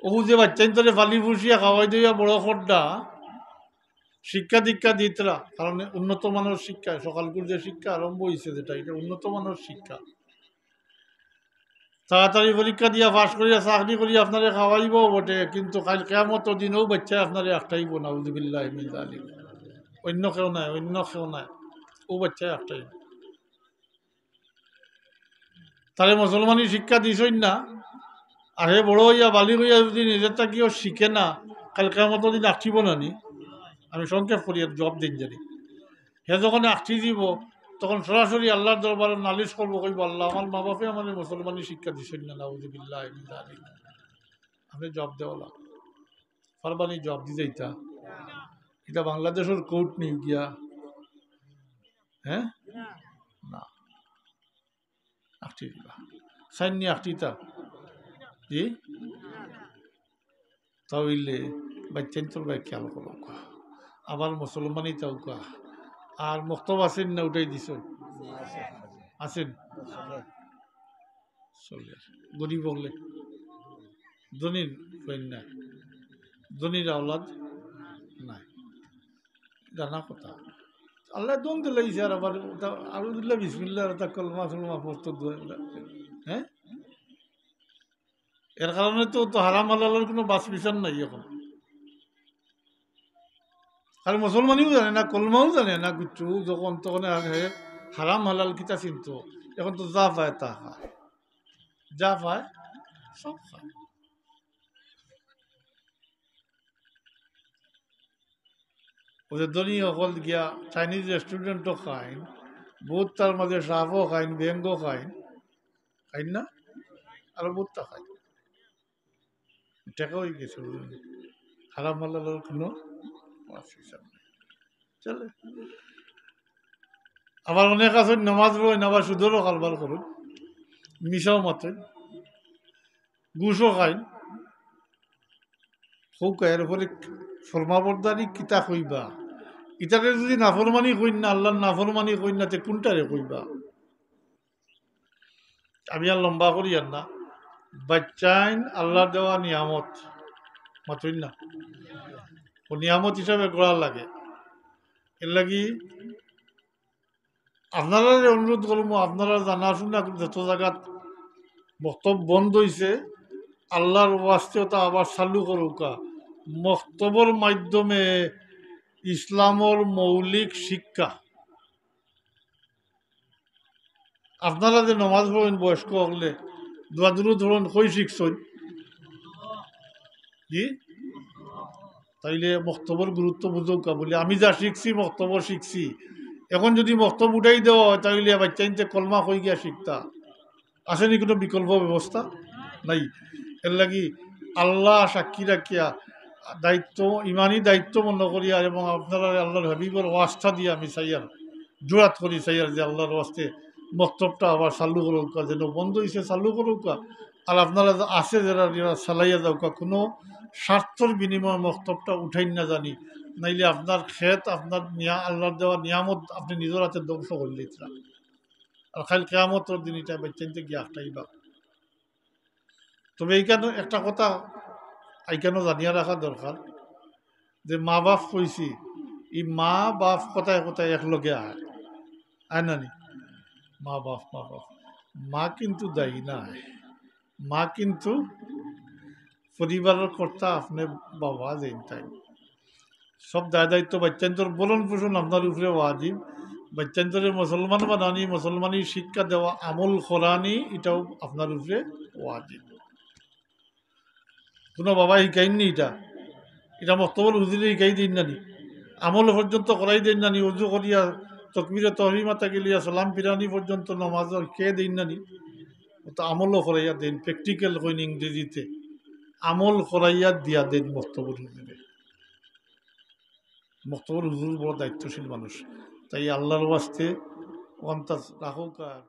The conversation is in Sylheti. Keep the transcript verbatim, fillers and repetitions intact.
অউ যে বাচ্চাইন্তরে পালি পুষিয়া খাওয়াই দিয়া বড় কররা, শিক্ষা দীক্ষা দিতরা, কারণ উন্নত মানর শিক্ষা, সকালকুর যে শিক্ষা আরম্ভ অইছে যেটা, ইটা উন্নত মানর শিক্ষা। তাড়াতাড়ি পরীক্ষা দিয়া পাশ করিয়া চাকরি করিয়া আপনারে খাওয়াইবো বটে, কিন্তু কাইল কিয়ামতর দিন অউ বাচ্চায় আপনারে আটকাইবো, নাউজুবিল্লাহি মিন যালিক। অইন্য কেউ নায়, অইন্য কেউ নায়, অউ বাচ্চায় আটকাইবো। তারে মুসলমানি শিক্ষা দিছইন না, আর হে বড় অইয়া বালিগ অইয়া যদি নিজর থাকিও শিখে না, কাইল কিয়ামতর দিন আটকিবো না নি? আমি সংক্ষেপ করি আর জবাব দিন জানি। হে যখন আটকি যিবো, তখন সরাসরি আল্লার দরবারো নালিশ করবো, কইবো, "আল্লা, আমার মা বাপে আমারে মুসলমানি শিক্ষা দিছইন না, নাউজুবিল্লাহি মিন যালিক।" আপনে জবাব দেওয়া লাগবো। পারবা নি জবাব দি যাইতা? ইটা বাংলাদেশর কোর্ট নি গিয়া, হ্যাঁ? না। আটকি দিবা। সাইন নি আটকিতা? জি? তাইলে বাচ্চাইন্তর বায় খেয়াল করউক্কা। আবার মুসলমানি থাকউক্কা। আর মক্তব আছেন না উঠাই দিছইন? আছেন? চলে। গরিব অকলে। ধনীর কইন না। ধনীর আওলাদ নাই। জানা কথা। আল্লায় ধন দিলাইছে আর আবার ওটা আউযুবিল্লাহ বিসমিল্লাহ আর ওটা কলমা সলমা পড়তো দোয়া, হ্যাঁ? এর কারণে তো, তো হারাম হালালর কোনো বাছ বিচার নাই এখন। আর মুসলমানিও জানে না, কলমাও জানে না কিচ্ছু, যখন তখন আর হে হারাম হালাল কিতা চিনতো। এখন তো যা পায় তা খায়, যা পায় সব খায়। অউ যে ধনী অকল গিয়া চাইনিজ রেস্টুরেন্টও খাইন, বউত তার মাঝে সাপও খাইন, ব্যাঙও খাইন, খাইন না? আর বউততা খাইন। টেকা অই গেছে, বুঝলেন? হারাম হালালর কোনো হিসাব নাই। চলে। আবার অনেক আছে নমাজ পড়ইন, আবার সুদরও কারবার করইন, মিছাও মাতইন, ঘুষও খাইন। কউক্কা এর উপরে ফরমাবরদারি কিতা কইবা? ইতারে যদি নাফরমানি কইন না, আল্লার নাফরমানি কইন না, তে কুনটারে কইবা? আমি আর লম্বা করিয়ার না। বাচ্চাইন আল্লার দেওয়া নিয়ামত, মাতইন না? অউ নিয়ামত হিসাবে গড়া লাগে। এরলাগি আপনারারে অনুরোধ করমু, আপনারা জানাশুনা যত জাগাত মক্তব বন্ধ অইছে, আল্লার ওয়াস্তে ওটা আবার চালু করউক্কা। মক্তবর মাধ্যমে ইসলামর মৌলিক শিক্ষা। আপনারা যে নমাজ পড়ইন বয়স্ক অকলে, দোয়া দুরুদ পড়ইন, কই শিখছইন? জি? তাইলে মক্তবর গুরুত্ব বুঝউক্কা। বলি, আমি যা শিখছি, মক্তবো শিখছি। এখন যদি মক্তব উঠাই দেওয়া অয়, তাইলে বাচ্চাইন্তে কলমা কই গিয়া শিখতা? আছে নি কোনো বিকল্প ব্যবস্থা? নাই। এরলাগি আল্লা সাক্ষী রাখিয়া দায়িত্ব, ইমানি দায়িত্ব মনো করিয়া এবং আপনারা আল্লার হাবিবর ওয়াস্তা দিয়া আমি চাইয়ার, জুরাত করি চাইয়ার যে আল্লার ওয়াস্তে মক্তবটা আবার চালু করউক্কা, যেন বন্ধ অইছে চালু করউক্কা। আর আপনারা যে আছে যেরা, যেরা চালাইয়া যাউক্কা, কোনো স্বার্থর বিনিময়ে মক্তবটা উঠাইন না জানি, নাইলে আপনার খেত, আপনার নিয়া-, আল্লার দেওয়া নিয়ামত আপনে নিজর আতে ধ্বংস করিলিতরা। আর কাইল কিয়ামতর দিন ইটা বাচ্চাইন্তে গিয়া আটকাইবা। তবে ইখানো একটা কথা ইখানো জানিয়া রাখা দরকার যে মা বাপ কইছি, ই মা বাপ কথায় কথায় একলগে আয়, আয় না নি? মা বাপ, মা বাপ, মা কিন্তু দায়ী নায়, মা কিন্তু পরিবারর কর্তা, আপনে বাবা যেইন তাইন। সব দায় দায়িত্ব বাচ্চাইন্তর ভরণ পোষণ আপনার উপরে ওয়াজিব। বাচ্চাইন্তরে মুসলমান বানানি, মুসলমানি শিক্ষা দেওয়া, আমল করানি, ইটাও আপনার উপরে ওয়াজিব। কোনো বাবা শিখাইন নি ইটা, ইটা মক্তবর হুজুরে শিখাই দেইন না নি, আমল পর্যন্ত করাই দেইন না নি, উজু করিয়া তকবিরে তহরিমা থাকি লইয়া সালাম ফিরানি পর্যন্ত নমাজ কে দেইন না নি, ও তো আমলও করাইয়া দেইন, প্র্যাকটিক্যাল কইন ইংরেজিতে, আমল করাইয়া দিয়া দেইন মক্তবর হুজুরে। মক্তবর হুজুর বড় দায়িত্বশীল মানুষ, তাই আল্লার ওয়াস্তে ওখানটা রাখউক্কা।